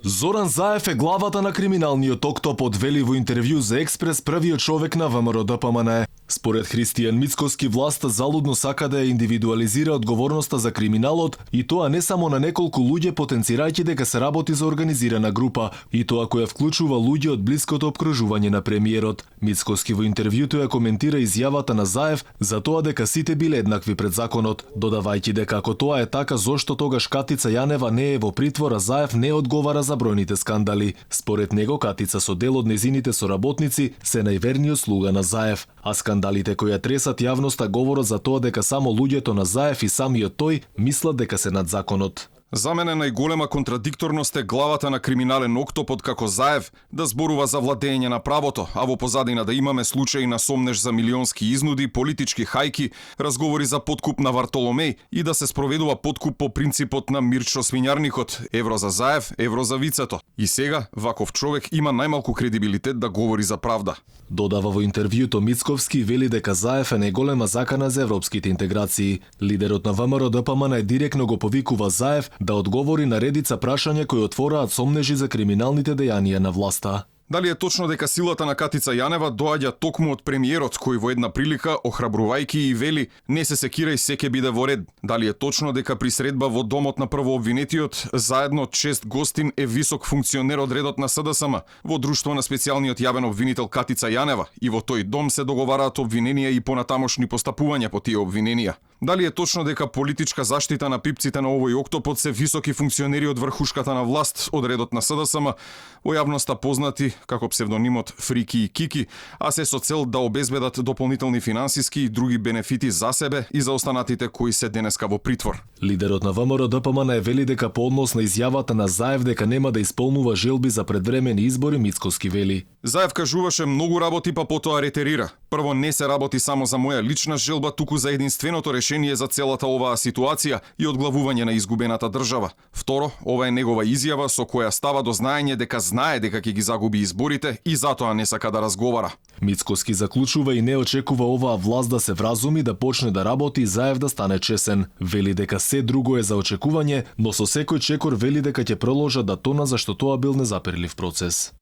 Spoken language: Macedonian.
Зоран Заев е главата на криминалниот октопод, вели во интервју за Експрес првиот човек на ВМРО-ДПМН. Според Христијан Мицкоски, власта залудно сака да ја индивидуализира одговорноста за криминалот, и тоа не само на неколку луѓе, потенцирајќи дека се работи за организирана група, и тоа која вклучува луѓе од блиското опкружување на премиерот. Мицкоски во интервјуто ја коментира изјавата на Заев за тоа дека сите биле еднакви пред законот, додавајќи дека ако тоа е така, зошто тогаш Катица Јанева не е во притвор, а Заев не одговара за бројните скандали. Според него, Катица со дел од незините соработници се најверниот слуга на Заев, а скандалите кои ја тресат јавноста говорат за тоа дека само луѓето на Заев и самиот тој мислат дека се над законот. За мене најголема контрадикторност е главата на криминален октопод како Заев да зборува за владење на правото, а во позадина да имаме случаи на сомнеж за милионски изнуди, политички хајки, разговори за подкуп на Вартоломеј и да се спроведува подкуп по принципот на Мирчо Свињарникот, евро за Заев, евро за вицето. И сега, ваков човек има најмалку кредибилитет да говори за правда. Додава во интервјуто Мицковски и вели дека Заев е најголема закана за европските интеграции. Лидерот на ВМРО-ДПМН директно го повикува Заев да одговори на редица прашања кои отвораат сомнежи за криминалните дејанија на власта. Дали е точно дека силата на Катица Јанева доаѓа токму од премиерот, кој во една прилика, охрабрувајќи и вели «Не се секирај, се ќе биде во ред». Дали е точно дека при средба во домот на првообвинетиот, заедно 6 гостин е висок функционер од редот на СДСМ, во друштво на специјалниот јавен обвинител Катица Јанева, и во тој дом се договараат обвиненија и понатамошни постапувања по тие обвиненија? Дали е точно дека политичка заштита на пипците на овој октопод се високи функционери од врхушката на власт од редот на СДСМ, во јавноста познати како псевдонимот Фрики и Кики, а се со цел да обезбедат дополнителни финансиски и други бенефити за себе и за останатите кои се денеска во притвор. Лидерот на ВМРО-ДПМН вели дека по однос на изјавата на Заев дека нема да исполнува желби за предвремени избори, Мицкоски вели: Заев кажуваше многу работи, па потоа ретерира. Прво, не се работи само за моја лична желба, туку за единственото решение за целата оваа ситуација и одглавување на изгубената држава. Второ, ова е негова изјава со која става до знаење дека знае дека ќе ги загуби изборите и затоа не сака да разговара. Мицкоски заклучува и не очекува оваа власт да се вразуми, да почне да работи и Заев да стане чесен. Вели дека се друго е за очекување, но со секој чекор вели дека ќе продолжат да тона зашто тоа бил незапирлив процес.